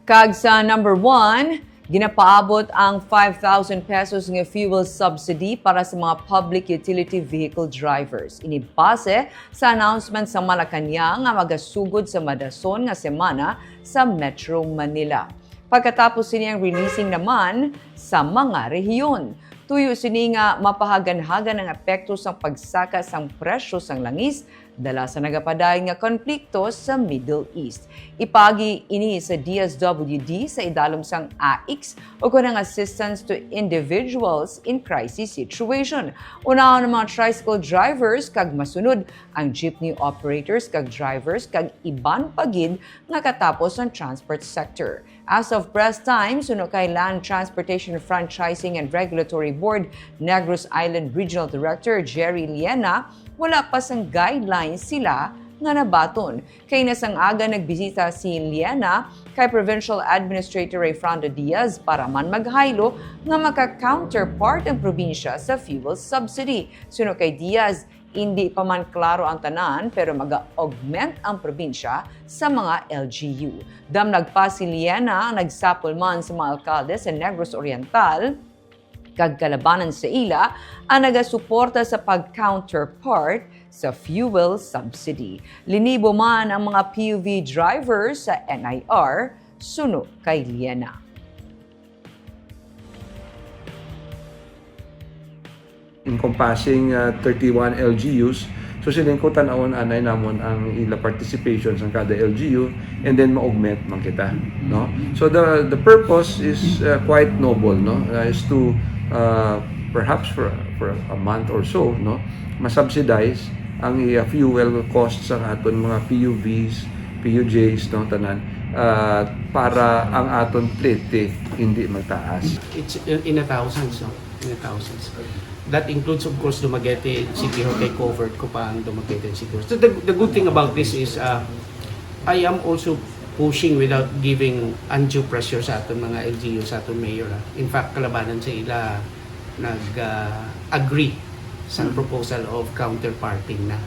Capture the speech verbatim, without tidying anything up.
Kag sa number one, ginapaabot ang five thousand pesos nga fuel subsidy para sa mga public utility vehicle drivers. Ini base sa announcement sa Malacañang nga magasugod sa madason nga semana sa Metro Manila. Pagkatapos sini ang releasing naman sa mga rehiyon. Tuyo sini nga mapahaganhagan ang epekto sang pagsaka sang presyo sang langis dala sa nagapadayon nga konflikto sa Middle East. Ipaagi ini sa D S W D sa idalom sang A I C S o kanang Assistance to Individuals in Crisis Situation. Unahon ang mga tricycle drivers kag masunod ang jeepney operators kag drivers kag iban pa gid nga katapos ang transport sector. As of press time, suno kay Land Transportation Franchising and Regulatory Board Negros Island Regional Director Jerry Liena, wala pa sang guidelines sila nga nabaton. Kay nasang aga nagbisita si Liena kay Provincial Administrator Rayfrando Diaz para man maghaylo nga maka-counterpart ang probinsya sa fuel subsidy. Suno kay Diaz, indi pa man klaro ang tanan, pero maga-augment ang probinsya sa mga L G U. Damlag pa si Liena ang nagsapol man sa mga alkalde sa Negros Oriental kag kalabanan sa ila ang nagasuporta sa pag-counterpart sa fuel subsidy. Linibo man ang mga P U V drivers sa N I R, suno kay Liena. Encompassing uh, thirty-one L G Us. So sining ko tan-awon anay namon ang ila participation sa kada L G U, and then ma-augment man kita, no? So the the purpose is uh, quite noble, no? Uh, is to uh, perhaps for for a month or so, no, ma-subsidize ang iya fuel cost sa aton mga P U Vs, P U Js, no, tanan, uh, para ang aton plete hindi magtaas. It's in a thousands, no? In a thousands. That includes, of course, Dumaguete City Hall. Kay covered ko pa ang Dumaguete City Hall. So the, the good thing about this is, uh, I am also pushing without giving undue pressure sa aton mga L G U, sa aton mayor. Ah. In fact, kalabanan sa ila nag-agree sa proposal of counterparting na.